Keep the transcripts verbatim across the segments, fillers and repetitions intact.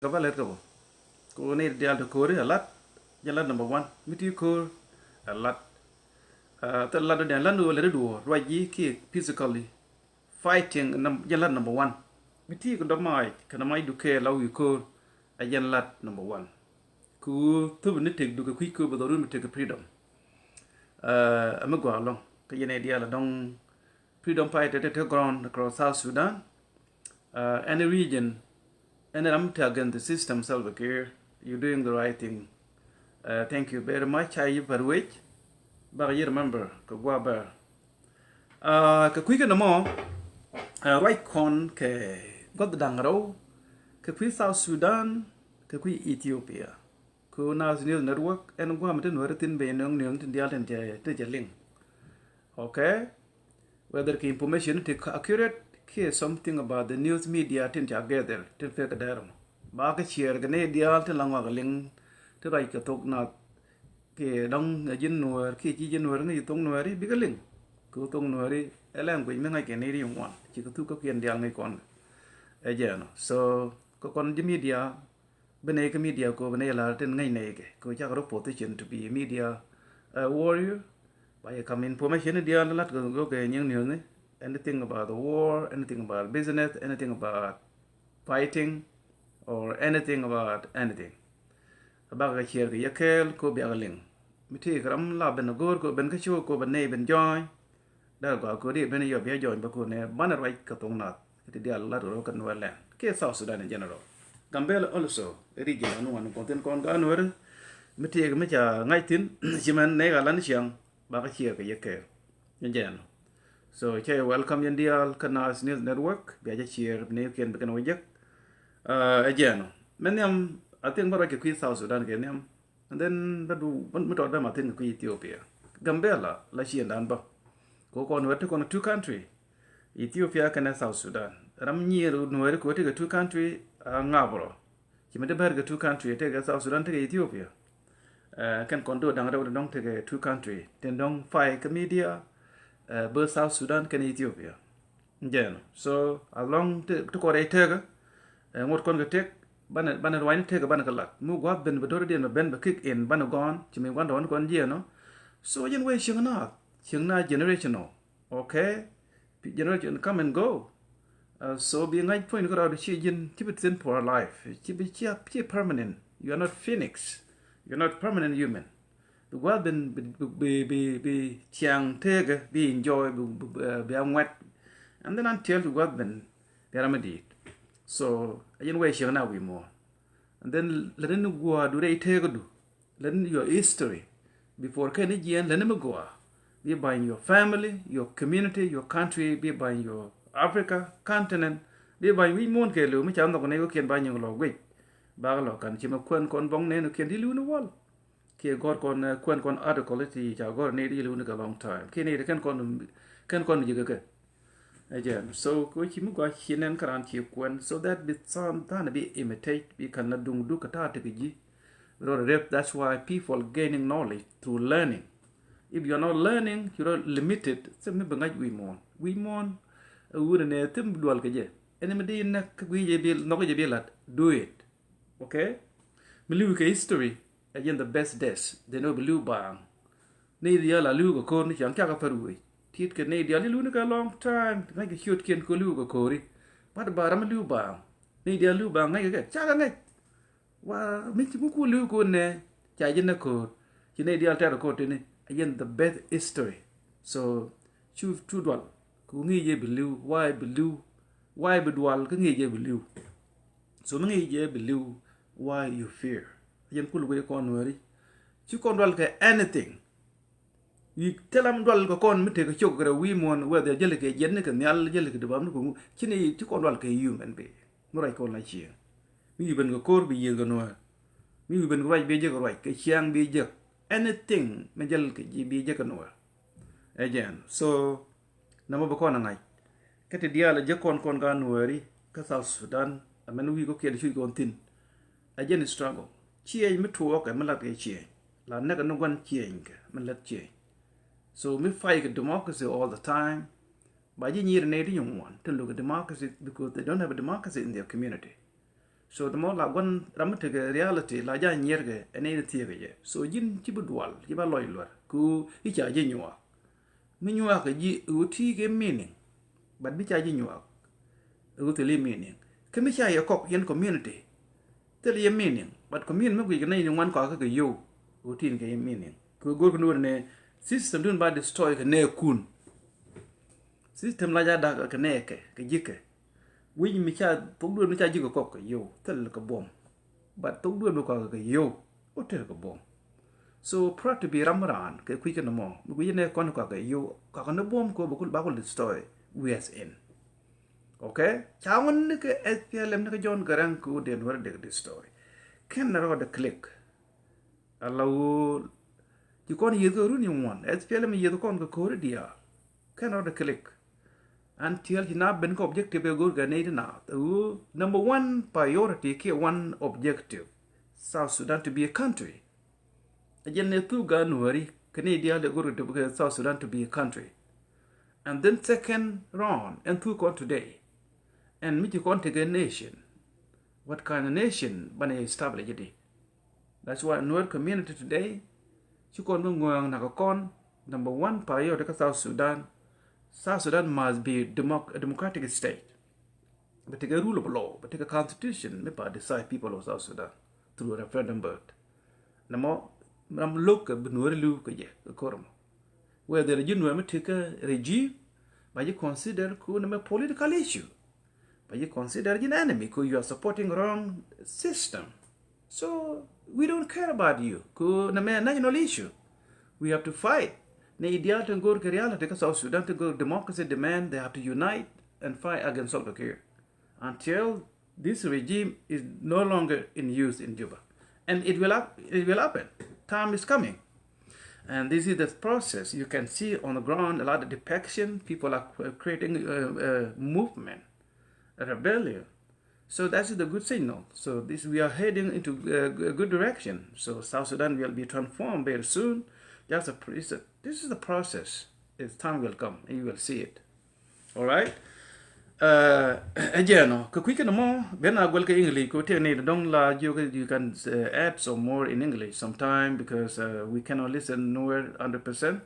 Kɛ bä lɛt kɛ bä. Kɛ ɣöö nɛy diaal ti ko̱ri ɛ lat. Jɛn lat number one. Mi ti ko̱r ɛ lat. Thil lat dɔ̱diɛn lat ni ɣöö lɛt i̱ duɔ̱ɔ̱r ruac ji̱ kiɛ physically fighting. Jɛn lat number one. Mi ti kɛ dɔ̱p mac kɛnɛ mac dukɛ la wi̱i̱ ko̱r. Ɛ jɛn lat number one. Kɛ ɣöö thop ni tëkdu kɛ kui̱ kɛ bä dhɔrun mi tëk kɛ freedom. Ɛ mi gɔaa ɛlɔ̱ŋ kä jɛn nɛy diaal ɛ dɔ̱ŋ freedom fighter te te ground across South Sudan. Any region, any ram te against the system, Salva Kiir, you doing the right thing. Thank you very much. Ca yi pär wec bak yi remember kɛ gua bär. Kɛ kui̱ kɛ nɔmɔ ruac kɔn kɛ guath da̱ŋ rɛw kɛ kui̱ South Sudan kɛ kui̱ Ethiopia. Kɛ Naath News Network ɛn guam tin weri thin ben nöŋ news tin diaal tin cɛ liŋ. Okay. Whether kɛ information ti accurate kiɛ something about the news media tin ca gather tin fek kɛ dɛr mɔ. Ba kɛ share kɛ nɛy diaal tin la ŋɔak liŋ ti ruac kɛ thok Naath kiɛ dɔ̱ŋ ɛ ji̱n Nuäär kiɛ ci ji̱n Nuäär ŋäc thok Nuääri bikɛ liŋ. Kɛ thok Nuääri ɛ language mi ŋa̱c kɛ nɛy ri ŋuan ci kɛ thuk kä kiɛn diaal ŋäc kɔn kɛ. Ɛ jɛn ɔ. So kɛ kɔn ji̱ media Bi nɛy kä media kɛ ɣöö bi nɛy lar tin ŋäc nɛy kɛ kɛ ɣöö cakɛ rɔ position to be a media warrior. Ba yɛ kam information ni diaal lat kɛ ɣöö kɛ nyiŋ news ni, anything about the war, anything about business, anything about fighting, or anything about anything. Bakɛ share kɛ yɛ kɛɛl kɛ ɣöö biakɛ liŋ. Mi ti kɛ ram la ben a go̱o̱r kɛ ɣöö ben kä show kɛ ɣöö ben nɛy ben join. Dee gɔaa kodi ben yɔ bia jɔny bä kone banɛ ruac kɛ thok Naath. Ti diaal lat rɔ kɛ Nuɛr lɛn kiɛ South Sudan in general. Gambela also region anu wan kɔn thin kɔn ga Nuɛr. Mi tiek mi ca ŋa̱c thin ci mɛn nɛy ka lan ciaŋ ba kä share kɛ yɛ kɛɛl. Ni jɛn. So cɛ welcome yɛn diaal kä Naath News Network bia jɛ share ni kiɛn bi kɛn wä jek. Ɛ jɛn. Mɛ nhiam I think bä ruac kɛ kui̱ South Sudan kɛ nhiam. And then bä du mi tɔt bä ma thin kɛ kui̱ Ethiopia. Gambela la ciëndan bä. Kɛ kɔn wɛ ti kɔn two country. Ethiopia kɛnɛ South Sudan. Ram nyier Nuɛri kɛ wä ti kɛ two country a ŋabrɔ. Ci mi ti bär kɛ two country ti kɛ South Sudan ti kɛ Ethiopia. Kɛn kɔn do daŋ rɛw dɔŋ ti kɛ two country tin dɔŋ fay kɛ media. Both South Sudan kɛnɛ Ethiopia. Jɛn. So as long ti kɔn rɛy tekä ŋot kɔn kɛ tek banɛ banɛ ruany tekä banɛ kɛ lat mi gua̱th ben bɛ dɔr diɛn bɛ ben bɛ kick in banɛ gɔn ci mi gua̱n dɔn kɔn jiɛn ɔ. So jɛn wee cieŋ na cieŋ na generational. Okay. Generation come and go. So bi ŋa̱c puɔ̱ny kɛ rɔɔd ci ji̱n ci bi thin for life ci bi ci permanent. You are not phoenix. You are not permanent human. Bi gua̱th ben bi bi bi bi ciaŋ tekä bi enjoy bi bi a ŋuɛt. And then until bi gua̱th ben bi ram mi di̱i̱t. So a yɛn wee ciek na wi̱i̱ muɔ̱ɔ̱n. And then lät ni gua̱a̱du rɛy tekä du. Lät ni your history. Before kɛn ni jiɛn lät ni mi gua̱a̱. Bi ba̱ny your family, your community, your country, bi ba̱ny your Africa continent. Bi ba̱ny wi̱i̱ muɔ̱ɔ̱n kɛ liw mi ca nhɔk ni wi̱i̱ kiɛn ba̱ny nyiŋ lɔ guic. Bak lɔ kan ci mi kuɛn kɔn bɔŋ nɛn kiɛn ti liw ni wäl. Kiɛ gɔ̱r kɔn kuɛn kɔn article ti ca gɔ̱r ni di liw ni kɛ long time kiɛ ni di kɛn kɔn kɛn kɔn jikä kɛ. Ɛ jɛn. So kɛ ci mi gɔaa ci nɛn kä raan ci kuɛn so that bi than than bi imitate bi kan la duŋ duk kɛ ta̱a̱ ti kɛ ji̱. Rɔ rep. That's why people gaining knowledge through learning. If you are not learning you are limited. Thim mi bi ŋa̱c wi̱i̱ muɔ̱ɔ̱n wi̱i̱ muɔ̱ɔ̱n. Ɛ wun ɛ nɛ thim bi dual kɛ jɛ. Ɛn mi di näk kä gui̱i̱ jɛ bi nhɔk jɛ bi lat do it. Okay. Mi li̱w kɛ history. Ɛ jɛn the best days. Then ɔ bi li̱w baaŋ. Ni diaal a li̱w kɛ ko̱r ni ciaŋ cakɛ pär wec. Tit kɛ ni diaal ci li̱w ni kɛ long time. Ŋäc kɛ ciötkiɛn kɛ li̱w kɛ ko̱ri. But ba ram mi li̱w baaŋ. Ni diaal li̱w baaŋ ŋäc kɛ kɛ cakɛ ŋäc. Wa mi ci mi ku li̱w ko̱r nɛ ca ji̱n nɛ ko̱r. Ci ni diaal tɛr ko̱r tini. Ɛ jɛn the best history. So cu cu dual. Ku ŋi̱i̱c jɛ bi li̱w. Why bi li̱w. Why bi dual kä ŋi̱i̱c jɛ bi li̱w. So mi ŋi̱i̱c jɛ bi li̱w why you fear. Jɛn kul guic kɔn Nuääri. Ci kɔn dual kɛ anything. Yi thil ram dual kɛ kɔn mi tekɛ cok kɛ rɛw wi̱i̱ muɔ̱ɔ̱n whether jäli kɛ jiɛtni kɛ nhial jäli kɛ dubam ni kɛ ŋu ci ni ci kɔn dual kɛ human being. Mi ruac kɔn la ciëŋ. Mi wi̱i̱ ben kɛ ko̱r bi yiëth kɛ Nuäär. Mi wi̱i̱ ben kɛ ruac bi jek kɛ ruac kɛ ciaŋ bi jek. Anything mi jäl kɛ ji̱ bi jek kɛ Nuäär. Ɛ jɛn. So Nɔmɔ bi kɔn a ŋa̱c. Kä ti diaal a jek kɔn kɔn ka Nuääri kä South Sudan. Ɛ mɛn wi̱i̱ kɔkiɛn cuc kɔn thi̱n. Ɛ jɛn struggle. Ciɛɛny mi tuɔɔk ɛ mi lat kɛ ciɛɛny. La nɛk ɛ ni gua̱n ciɛɛny kɛ mi lat ciɛɛny. So mi fight kɛ democracy all the time. Ba ji̱ nyiir nɛy ti nyuŋ ŋuan tin luk kɛ democracy because they don't have a democracy in their community. So the more la gua̱n ram mi tekɛ reality la ja nyier kɛ ɛn i̱ thiek kɛ jɛ. So ji̱n ci bi dual ci ba lɔc luɛr ku i̱ ca ji̱ nyuak. Mi nyuak kɛ ji̱ i̱ wä ti kɛ meaning. But bi ca ji̱ nyuak i̱ wä thil i̱ meaning. Kä mi ca yɛ kɔk yɛn community thil i̱ meaning. But community mi guic kɛ nɛy ni ŋuan kɔak kɛ kɛ yow i̱ wä tin kɛ i̱ meaning. Kɛ go̱r kɛ ni wä ni system dun ba destroy kɛ nɛɛkun. System la ja dak kɛ nɛɛkɛ kɛ ji̱kɛ. Wi̱c mi ca thok duel mi ca ji̱ kɛ kɔk kɛ yow thil kɛ buɔm. But thok duel mi kɔk kɛ yow wä ter kɛ buɔm. So proud to be ram raan kɛ kui̱ kɛ nɔmɔ mi wi̱c nɛ kɔn kɔk kɛ yow kɔk ni buɔm kɛ bä kul ba kul destroy. Wiɛth in. Okay. Ca ŋun ni kɛ S P L M ni kɛ John Garang kɛ wä den wä dek destroy. Kɛn na rɔ de click. Ala wä ci kɔn yieth kɛ run in ŋuan S P L M yieth kɔn kɛ ko̱ri diaal. Kɛn rɔ de click. Until ci na ben kɛ objective ɛ go̱r kɛ nɛy ti naath ɛ ɣöö number one priority kiɛ one objective South Sudan to be a country. Ɛ jɛn ni thuk gan nuäri kɛ nɛy diaal ɛ go̱r kɛ South Sudan to be a country. And then second round ɛn thuk kɔn today. Ɛn mi ci kɔn tekɛ nation. What kind of nation banɛ establish di? That's why Nuer community today ci kɔn bi ŋuɛɛŋ nak kɔn number one priority kä South Sudan. South Sudan must be democ- a democratic state. Bɛ tekɛ rule of law bɛ tekɛ constitution mi pa decide people of South Sudan through a referendum vote. Namɔ ram lo̱k kɛ bi Nuer liw kɛ jɛ kɛ ko̱r mɔ. Whether ji̱ Nuer mi tekɛ regime ba ji̱ consider ku namɛ political issue. But you consider an enemy because you are supporting wrong system. So we don't care about you. Ku na mɛ national issue. We have to fight. Ni ideal to go to reality ka South Sudan to go democracy demand they have to unite and fight against Salva Kiir until this regime is no longer in use in Juba. And it will hap- it will happen. Time is coming. And this is the process. You can see on the ground a lot of defection. People are creating a, a movement, a rebellion. So that is the good signal. So this we are heading into a good direction. So South Sudan will be transformed very soon. Just a, this is the process. Its time will come and you will see it. Alright. Ɛ jɛn ɔ kɛ kui̱ kɛn mɔ ben a guɛl kɛ English kɛ tiɛk ni dɔŋ la jiök you can add some more in English sometime because we cannot listen nowhere hundred percent.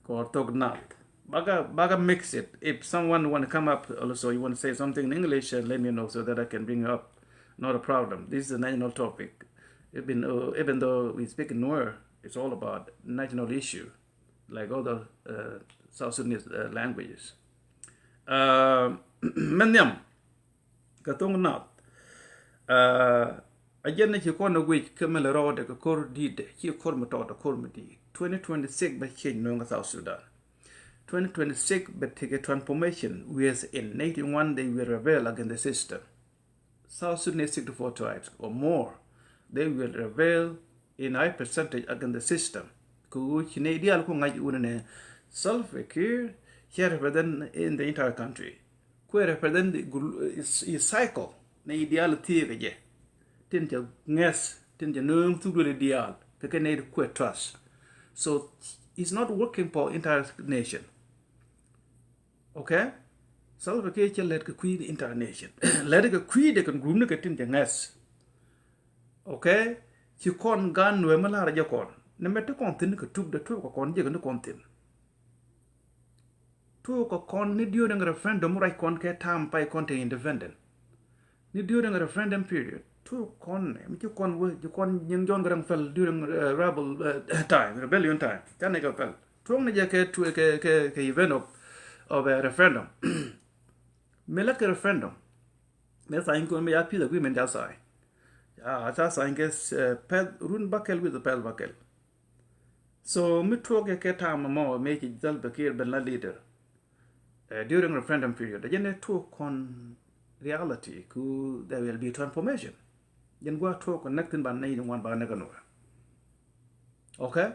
Kɛ ɔ thok nath. Baga baga mix it. If someone want to come up also you want to say something in English, let me know so that I can bring you up. Not a problem. This is a national topic. Even though, even though we speak in Nuer, it's all about national issue. Like other South Sudanese languages. Mɛ nhiam kɛ thoŋ nath. A jɛn ni ci kɔn a guic kä mɛ lɛ rɔɔdɛ kɛ kor di̱t dɛ ci kor mi tɔɔt a kor mi di̱t. Twenty twenty six bɛ ciec nööŋ kä South Sudan. Twenty twenty six bɛ tekɛ transformation. Wiɛth in nɛy ti ŋuan they will rebel against the system. South Sudanese sixty-four tribes or more, they will rebel in high percentage against the system. Ku ci nɛy diaal ku ŋa̱c wun nɛ Salva Kiir cɛ represent in the entire country. Kuɛ represent the gl- is, is cycle nɛy diaal thiek kɛ jɛ. Tin cɛ ŋɛth, tin cɛ nööŋ thuk duël diaal kɛ kɛ nɛy kuɛ trust. So it's not working for entire nation. Okay. Salva Kiir cɛ lɛt kɛ kui̱ internation lɛt kɛ kui̱ de kɛn group ni kɛ tin jɛ ŋɛth. Okay. Ci kɔn gan nuɛ mi lar jɛ kɔn ni mɛ ti kɔn thin kɛ tup de tup kɛ kɔn jɛ kɛ ni kɔn thin. Tup kɛ kɔn ni during referendum ruac kɔn kɛ tam pay kɔn te independent. Ni during a referendum period, tuɔk kɔn nɛ mi ci kɔn wee ci kɔn nyin John Garang fɛl during rebel time, rebellion time. Ca nɛ kɛ fɛl tuɔk ni jɛ kɛ tuɔk kɛ kɛ kɛ event of of a referendum. Mi la kɛ referendum. Mi sign kɔn mi ya peace agreement ca sign. Ya ca sign kɛ pɛth run bakɛl with pɛth bakɛl. So mi tuɔk yɛ kɛ tam mɔ mi ci Salva Kiir ben la leader. During referendum period jɛn ɛ tuɔk kɔn reality ku there will be transformation. Jɛn gua tuɔk kɔn näk thin ban nɛy ŋuan ba näk anura. Okay.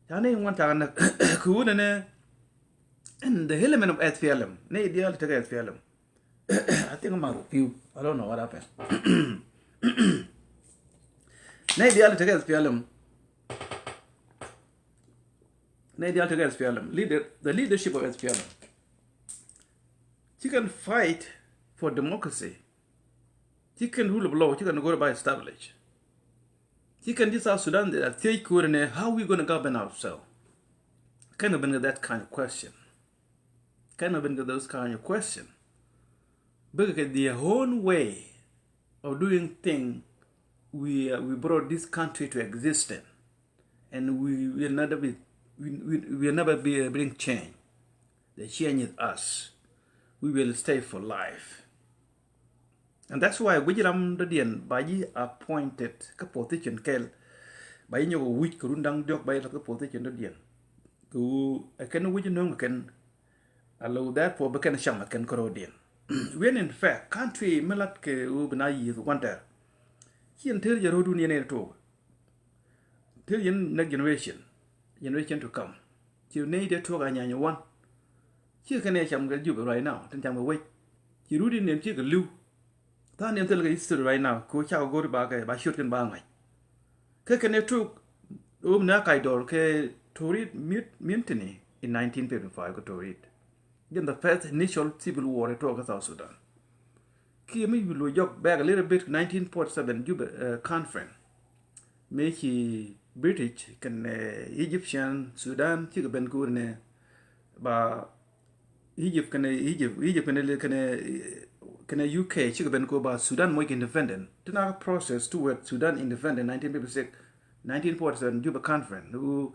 Ca nɛy ŋuan ca näk ku wunɛ nɛ. And the element of S P L M nɛy diaal tekɛ S P L M. I think I'm out of view. I don't know what happened. Nɛy diaal tekɛ S P L M. Nɛy diaal tekɛ S P L M leader, the leadership of S P L M. Ci kɛn fight for democracy. Ci kɛn rule of law, ci kɛn go̱r ba establish. Ci kɛn ji̱ South Sudan, they are thiec ko̱r nɛ, how we gonna govern ourselves? Kɛn ben that kind of question. Kɛn ben those kind of question. Because their own way of doing thing, we, uh, we brought this country to existence. And we will never be, we, we, we will never be, uh, bring change. The change is us. We will stay for life. And that's why guic ram dɔ̱diɛn ba ji̱ appointed kä position kɛl. Ba ji̱ nyɔk wi̱c kɛ run da̱ŋ diɔ̱k ba ji̱ la̱th kä position dɔ̱diɛn. Kɛ ɣöö ɛ kɛn wi̱c nöŋ kɛn. Alo, therefore bi kɛn cam ɛ kɛn kärɔ̱diɛn. When in fact country mi lat kɛ ɣöö bi na yi̱th gua̱ndɛr. Ci ɛn tëër jɛ ro̱dun yɛn ɛ tuɔɔk. Tëër yɛn next generation, generation to come. Ci nɛy tëë tuɔɔk a nyany wan. Ci kɛn ɛ cam kɛ Jubɛ right now, tin cam kɛ wec. Ci rut in nɛn ci kɛ li̱w. Tha̱a̱ŋ nɛn thil kɛ history right now, kɛ ɣöö cakɛ go̱r ba kɛ, ba ciöt kɛn ba ŋa̱c. Kä kɛn ɛ tuɔɔk, ɣöö mi na kac dɔɔr kɛ Torit mut-, mutiny in nineteen fifty-five kɛ Torit. Jɛn the first initial civil war ɛ tuɔɔk kä South Sudan. Kiɛ mi wi̱i̱ luɔ̱c jɔk back a little bit, nineteen forty-seven Juba, uh, conference. Mëë ci British kɛnɛ, uh, Egyptian, Sudan, cikɛ ben ko̱r nɛ ba Egypt kɛnɛ, Egypt, Egypt kɛnɛ, kɛnɛ, kɛnɛ U K cikɛ ben ko̱r ba Sudan moc independent. Tin a process toward Sudan independent nineteen fifty-six, nineteen forty-seven Juba conference. Ɣöö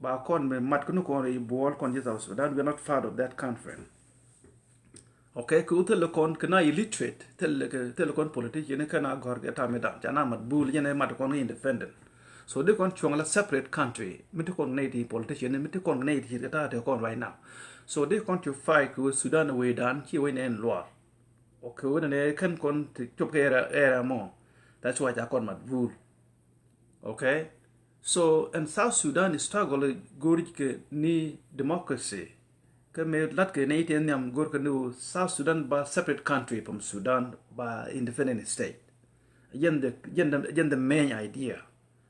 ba kɔn mi mat kä ni kɔn rɛy buɔl kɔn ji̱ South Sudan, we are not part of that conference. Okay, kɛ ɣöö thilɛ kɔn kɛ na illiterate, thilɛ kɛ, thilɛ kɔn politician kɛ na gɔ̱r kɛ tam mi dan, ca na mat bul, jɛn ɛ mat kɔn kɛ independent. So dee kɔn cuɔ̱ŋ la separate country, mi ti kɔn nɛy ti politician, mi ti kɔn nɛy ti ce̱tkɛ ta̱a̱ te kɔn right now. So dee kɔn cu fight kɛ ɣöö Sudan wecdan, ci wec nɛ ɛn luaar. Okay, wec nɛ kɛn kɔn ti cop kɛ area, area mɔ. That's why ca kɔn mat bul. Okay? So, ɛn South Sudan struggle go̱r kɛ ni democracy. Kä mëë lat kɛ nɛy ti nhiam go̱r kɛ ni South Sudan ba separate country from Sudan, ba independent state. Jɛn the, jɛn the, jɛn the main idea.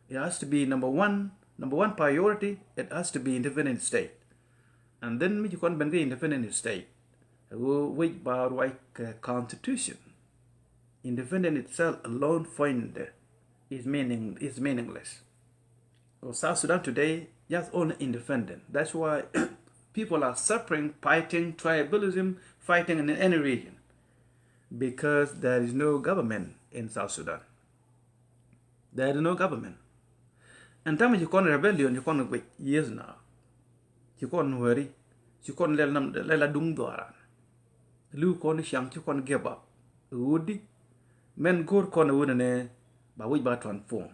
It has to be number one, number one priority, it has to be independent state. And then mi ci kɔn ben kä independent state, ɛ ɣöö wec ba ruac kɛ constitution. Independent itself alone find is meaning, is meaningless. So South Sudan today just only independent. That's why people are suffering, fighting tribalism, fighting in any region, because there is no government in South Sudan. There is no government. Ɛn tamɛ ci kɔn rebellion, ci kɔn guic, yes, na ci kɔn nuääri, ci kɔn lɛl nam, lɛl a duŋ dhuaaran. Li̱w kɔn i̱ ciaŋ, ci kɔn give up. Ɣöödi mɛn go̱o̱r kɔn ɛ ɣöö nɛnɛ ba wec ba transform.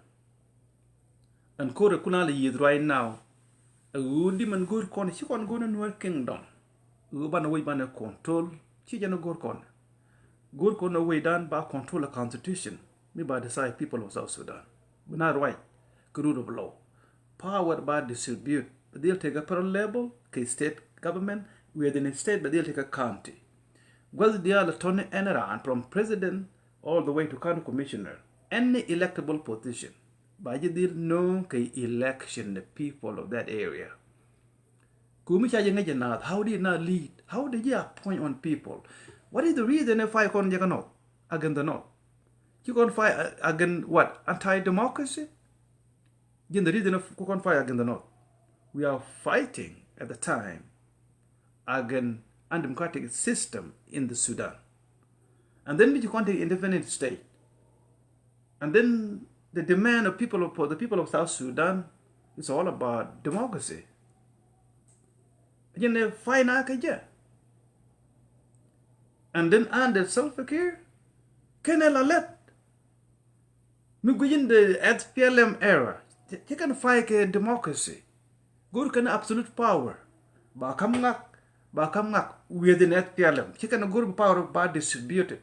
Ɛn ko̱r ɛ kun a lɛ yiëth right now. Ɛ ɣöö di mɛn go̱o̱r kɔn, ci kɔn go̱o̱r ni Nuer Kingdom. Ɣöö banɛ wec banɛ control, ci jɛn ɛ go̱o̱r kɔn. Go̱o̱r kɔn ɛ wecdan ba control ɛ constitution mi ba decide people of South Sudan. Bi na ruac kɛ rule of law. Power ba distribute, bɛ dhil tekɛ federal level kɛ state government, within state bɛ dhil tekɛ county. Gua̱th diaal ɛ tɔ̱ni ɛn raan from president all the way to county commissioner, any electable position. Ba ji̱ dhil nööŋ kɛ election the people of that area. Kumi ca jɛ ŋäc jɛ naath, how did not lead? How did you appoint on people? What is the reason if I kɔn jɛ kä north, against the north? Ci kɔn fight, uh, against what? Anti-democracy? Jɛn the reason of kɔn fight against the north. We are fighting at the time against undemocratic system in the Sudan. And then mi ci kɔn te independent state. And then the demand of people of, for the people of South Sudan is all about democracy. Jɛn ɛ fight na kɛ jɛ. And then under Salva Kiir, kɛn ɛ la lɛt. Mi guic in the S P L M era, ci kɛn fight kɛ democracy. Go̱o̱r kɛn absolute power. Ba kam ŋak, ba kam ŋak within S P L M. Ci kɛn go̱o̱r power ba distributed.